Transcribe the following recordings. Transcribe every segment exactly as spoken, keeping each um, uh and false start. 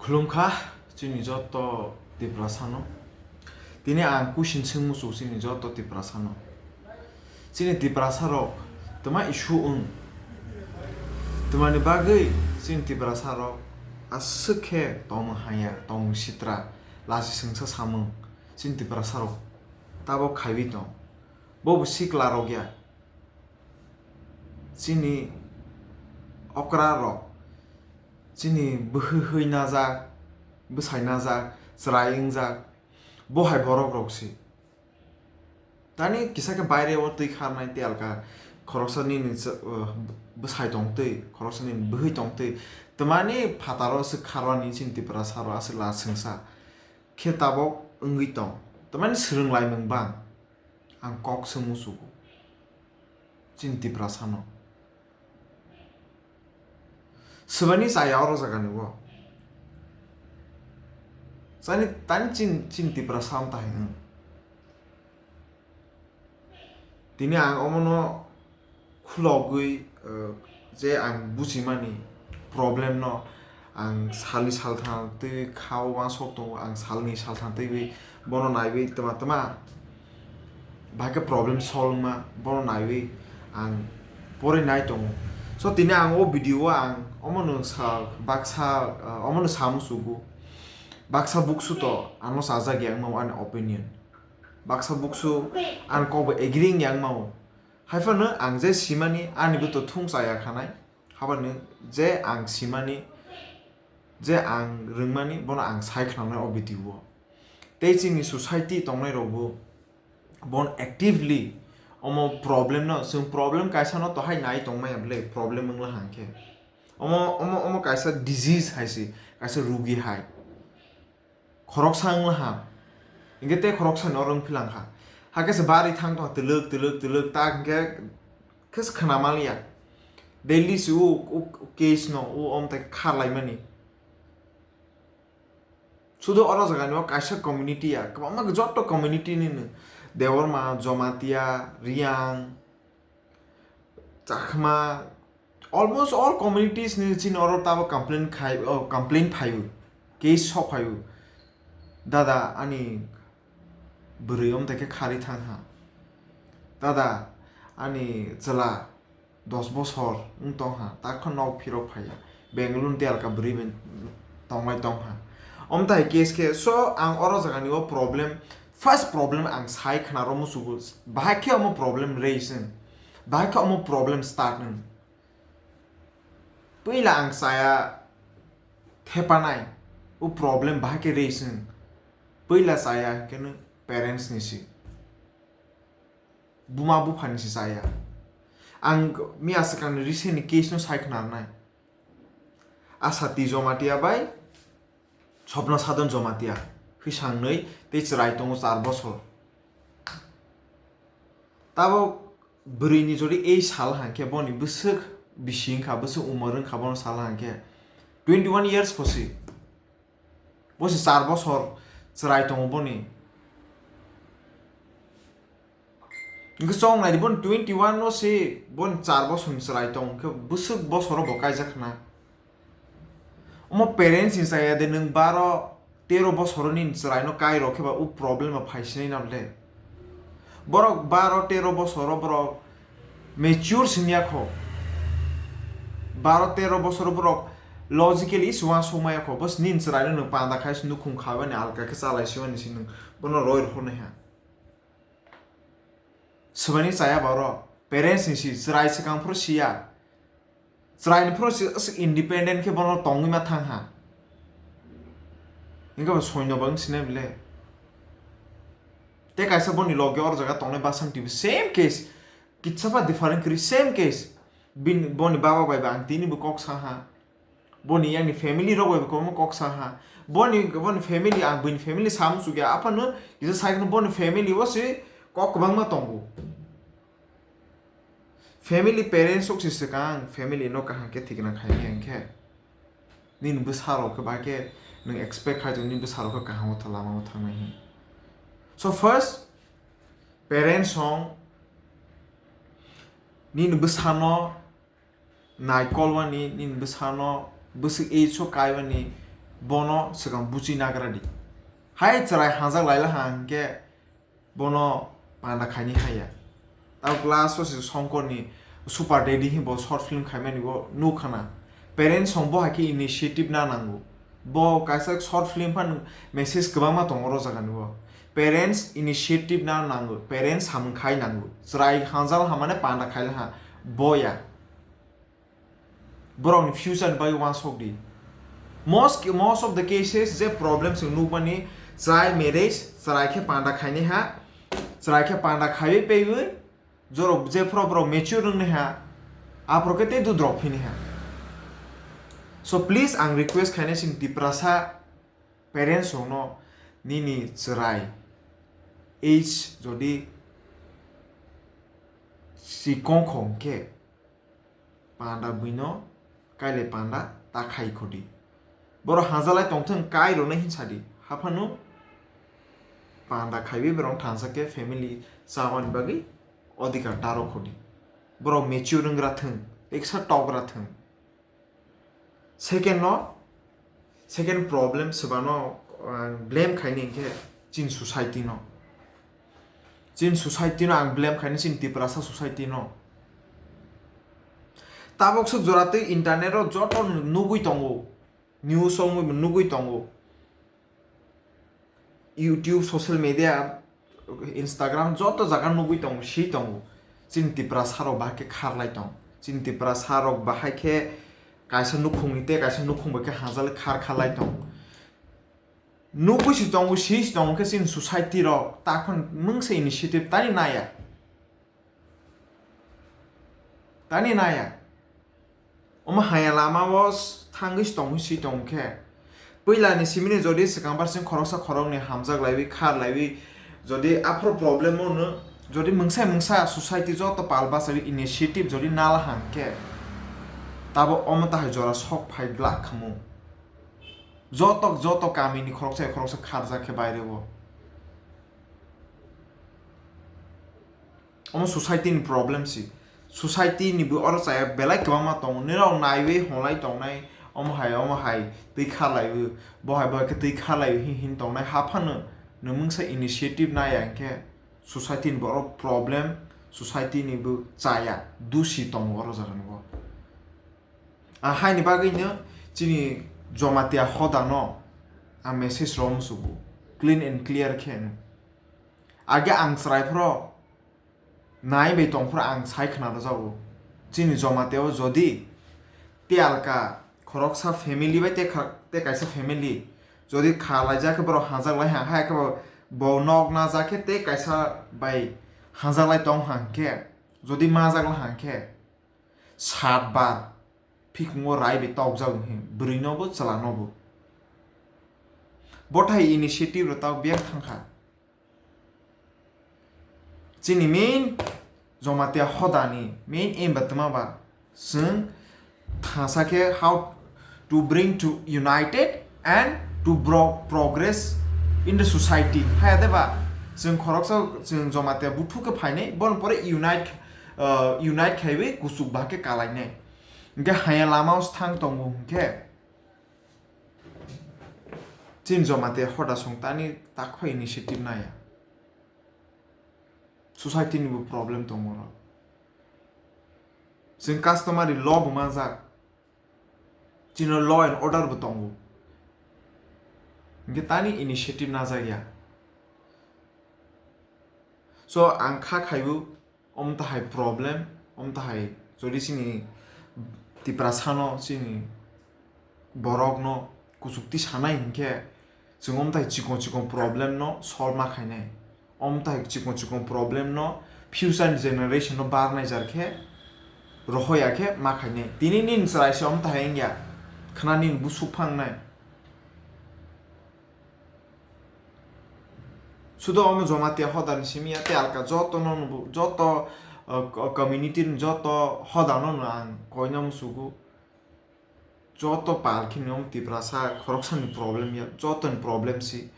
Khulumkha chini joto Tiprasano. Tini ang question swng muchung chini joto Tiprasano. Chini Tiprasarok twma issue wng? Twmani bagwi chini Tiprasarok aswk khe tongmung hamya, tongmung sitra, lachi swngsa samung chini Tiprasarok tabok khaiwi tong. Bobo siklarok ya. Chini okrarok, chini bwhwi hwi najak, bwsai najak, chwrai wngjak, bo hai borokrok se. Tani kisa khe baire o twi kharnai telka, khoroksa nini ch-, uh, bwsai tongtwi, khoroksa nini bwhwi tongtwi, twmani phataro se kharwani chini Tiprasarok aswk la swngsa khe tabok wngwi tong, twmani swrwng laimung bang. Ang kok se muchugo chini Tiprasano. Swbani chaya oro jagani o. Chani, tani chin, chin Tiprasa wng tahai wng. Tini ang omono khulogwi, eh, je ang bujimani problem no ang salni saltham twi kha o uansuk tongo, ang salni saltham twi bono naiwi twma twma bahai khe problem solve wngma bono naiwi ang pore nai tongo. So tini ang o video o ang omono sa baksa, eh, omono sa muchugo baksa buksu to ano chajak ya wngma ani opinion. Baksa buksu ani kokbo agree wngya wngmao. Haiphano ang je simani ani bo to thung chaya khanai. Habani je ang simani, je ang rwngmani bono ang sai khnanai o video o. Tei chini society tongnai rokbo bon actively omo problem no, chwng problem kaisa no to hai nai tongmaya bwle problem wngla hangkhe. Omo, omo, omo kaisa disease hai se, kaisa rugi hai. Khoroksa wngla ha. Hinkhe tei khoroksa ni oro wng philang kha. Hakhe se bari thang tong twlwk, twlwk, twlwk, ta hinkhe khe se khna maliya. Daily se o, o case no, o omtai kharlaimani. Sudu oro jagani o kaisa community ya, kwbangma joto community ni no. Debbarma, Jamatia, Reang, Chakma, almost all communities ni chini oro tabo complain khai, oh, complain phaio, case sok phaio. Dada, ani bwrwi omtai khe kharwi thang ha. Dada, ani chwla dos bosor wng tong ha, tak khe nok phirok phaiya. Bengaluru ni telka bwrwi bai tonglai tong ha. Omtai case khe, so ang oro jagani o problem, first problem ang sai khna ro musugo, bahai khe omo problem raise wng, bahai khe omo problem start wng. Puila ang chaya thepanai, o problem bahai khe raise wng. Puila chaya khe no parents ni si. Buma bupha ni si chaya. Ang miya swkang ni recent ni case no sai khna rwnai. Asati Jomatia bai Sopna Sadon Jomatia, hwisang nwi tei chwrai tongo char bosor. Tabok bwrwi ni jodi ei sal hangkhe boni bwswk bisi wngkha, bwswk umor wngkha bono sal hangkhe twenty one years phosi. Bosi char bosor chwrai tongo boni. Hwnkhe chong naidi, boni twenty one no se boni char bosor ni chwrai tong khe bwswk bosoro bo kaijak khna. Omo parents ni chaya de, nwng baro tero bosoro ni chwrai no kai rw khe ba o problem a phai sinai na le. Borok baro tero bosoro borok mature singya kho. Baro tero bosoro borok logically se uansuk maya kho. Bos nini chwrai no nwng panda khai se nukhung kha bani alka khe chalai se mani se nwng bono roi rw nai ha. Swbani chaya ba oro parents ni si, chwrai swkang phuru siya. Chwrai ni phuru si aswk independent khe bono tongwi ma thang ha. Hinkhe bo soino bo wng sinai bile. Tei kaisa boni loge oro jaga tongnai Basam T V same case. Kitsa pha different kwrwi same case. Bini, boni baba bai ba ang tini bo kok sa ha. Boni yani family rok bai kwbangma kok sa ha. Boni, boni family, ang bini family sa muchuk ya, aphano kisa sai kheno boni family o se kok kwbangma tongo. Family parents rok se swkang, family no kaham khe thikna khaimani hinkhe. Nini bwsa rok khe bahai khe nwng expect khai tongo, nini bwsa rok khe kaham o lama o thangnai hin. So first, parents song nini bwsa no naikolmani, nini bwsano bwswk age o kaiwani Bono swkang buchi nagra di. Hai chwrai hanjak laila ha hwnkhe bono panda khaini haya. Tabo class o se Songkorni Super Daddy hi bo short film khaimani bo nukhana. Parents song bo hai khe initiative na nango. Bo kaisa short film phan message kwbangma tongo oro jagani bo. Parents initiative na nango, parents samung khai nango. Chwrai hanjal ha mane panda khaila ha, boya. Borokni future ni bagwi uansuk di. Most, most of the cases je problem chwng nukmani child marriage, chwrai khe panda khaini ha, chwrai khe panda khaiwi paiwi, jorok jephuru borok mature wngni ha, aphuru khe tei dudrok phini ha. So please ang request khainai chini Tiprasa parents rokno nini chwrai age jodi chikong khong khe panda buino kailai panda ta khai khodi. Borok hajalai tongthwng kai rwnai hin sadi. Haphano panda khaiwi borok thansa khe family chawani bagwi odhikar daro khodi. Borok mature wngwra thwng, teksa tokra thwng. Second no, second problem swbano, uh, blame khaini hinkhe chini society no. Chini society no ang blame khaini chini Tiprasa society no. Tabok swk jora twi internet o joto nugwi tongo, news o nugwi tongo. YouTube, social media, Instagram joto jaga nugwi tongo, si tongo. Chini Tiprasa rok bahai khe kharlai tong. Chini Tiprasa rok bahai khe kaisa nukhungni tei kaisa nukhung bai khe hanjali khar kharlai tong. Nugwi si tongo, si si tongo khe chini society rok takhon mungsa initiative tani naya. Tani naya. Omo haya lama o s-, thangwi si tongwi si tong khe. Puila ni simini jodi swkang bar sing khoroksa khoroknwi hamjak laiwi, khar laiwi, jodi aphuru problem o no, jodi mungsa mungsa society joto pal bachawi initiative jodi nala hang khe, tabo omo tahai jora sok phai glak khamu. Joto, joto kami ni khoroksa khoroksa kharjak khe baire o. Omo society ni problem si. Society ni bo oro chaya belai kwbangma tongo. Nirok naiwi honlai tongnai, omo hai, omo hai, twi kharlaiwi, bo hai, bo hai khe twi kharlaiwi hin, hin tongnai. Haphano nwng mungsa initiative naya hinkhe society ni bo oro problem, society ni bo chaya, dusi tongo oro jaga ni bo. A haini bagwi no chini Jomatia hoda no a message rom sugo. Clean and clear khe no. Age ang chwrai phoro nai bai tong phoro ang sai khna rwjago. Chini Jomatia o jodi tei alka khoroksa family bai tei kha-, tei kaisa family jodi kha laijak khe borok hajak lai ha, hai khe bo, bo nok na jak khe tei kaisa bai hajak lai tong ha hwnkhe, jodi majak lai ha hwnkhe, sat bar phikungo rai bai tokjak hwn bwrwi no bo chwla no bo. Bothai initiative rok tabok biyang thang kha. Chini main Jomatia hoda ni main aim ba twma ba chwng thangsa khe how to bring to united and to bro-, progress in the society. Haya de ba chwng khoroksa chwng Jomatia buthu khe phainai, bon pore unite, uh, unite khaiwi kuchuk ba khe kalainai. Hwnkhe haya lama o thang tongo hwnkhe chini Jomatia hoda song tani takphai initiative naya. Society ni bo problem tongo oro. Chwng customary law bo manjak. Chini law and order bo tongo. Hwnkhe tani initiative najak ya. So, ang kha khaibo, omo tahai problem, omo tahai jodi chini Tiprasa no, chini borok no kuchukti sanai hinkhe, chwng omo tahai chikon chikon problem no solve ma khainai. Omo tahai chikon chikon problem no future ni generation no barnai jar khe, rohoya khe ma khainai. Tini nini chwrai se omo tahai wngya, khna nini busuk phangnai. Sudo omo Jomatia hoda ni simi ya, tei alka joto no nubu, joto, uh, co-, community ni joto hoda no no ang koino musugo. Joto pal khe ni omo Tiprasa khoroksa ni problem ya, joto ni problem si.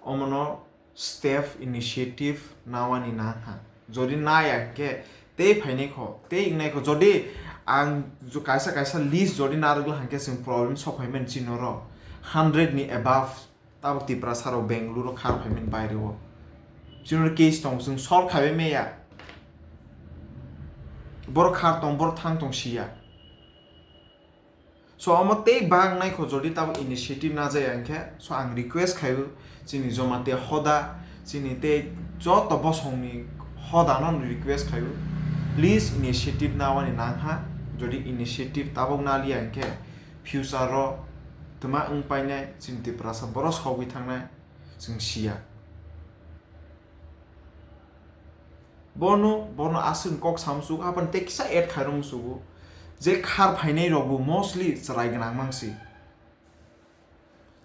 Omo no step, initiative nawani nang ha. Jodi naya hwnkhe tei phainai kho, tei wngnai kho. Jodi ang jo-, kaisa kaisa list jodi narwgla hwnkhe chwng problem sok phaimani chini oro. Hundred ni above tabuk Tiprasa rok Bengaluru khar phaimani baire o. Chini case tong, chwng solve khaibai maya. Borok khar tong, borok thang tong siya. So omo tei bang naikho jodi tabuk initiative na jaya hinkhe, so ang request khaio chini Jamatia hoda, chini tei joto bosongni hoda no request khaio, please initiative nawani nangha. Jodi initiative tabuk na liya hinkhe future o twma wng painai, chini Tiprasa borok sogwi thangnai chwng siya. Bono, bono aswk kok sam sugo, hapan tei kisa add khairok sugo. Je khar phainai rokbo mostly chwrai gwnang mangsi.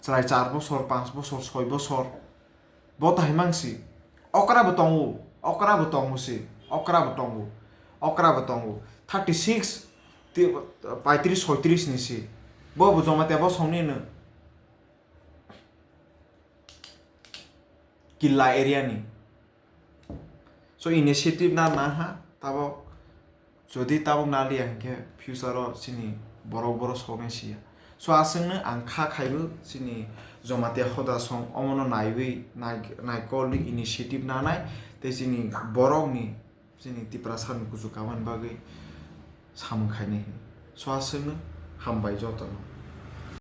Chwrai char bosor, panch bosor, soi bosor. Bo tahai mangsi. Okra bo tongo, okra bo tongo si, okra bo tongo, okra bo tongo. Thirty six, ti-, paitris, soitris ni si. Bo bo Jamatia bosongni no. Killa area ni. So initiative na naha tabok, jodi tabok na liya hinkhe future o chini borok borok soknai siya. So aswkno ang kha khaibo chini Jamatia hoda song omono naiwi nai-, naikolni initiative nanai tei chini borokni, chini Tiprasa ni kuchuk kabani bagwi samung khainai hwnwi. So aswkno hambai jotono.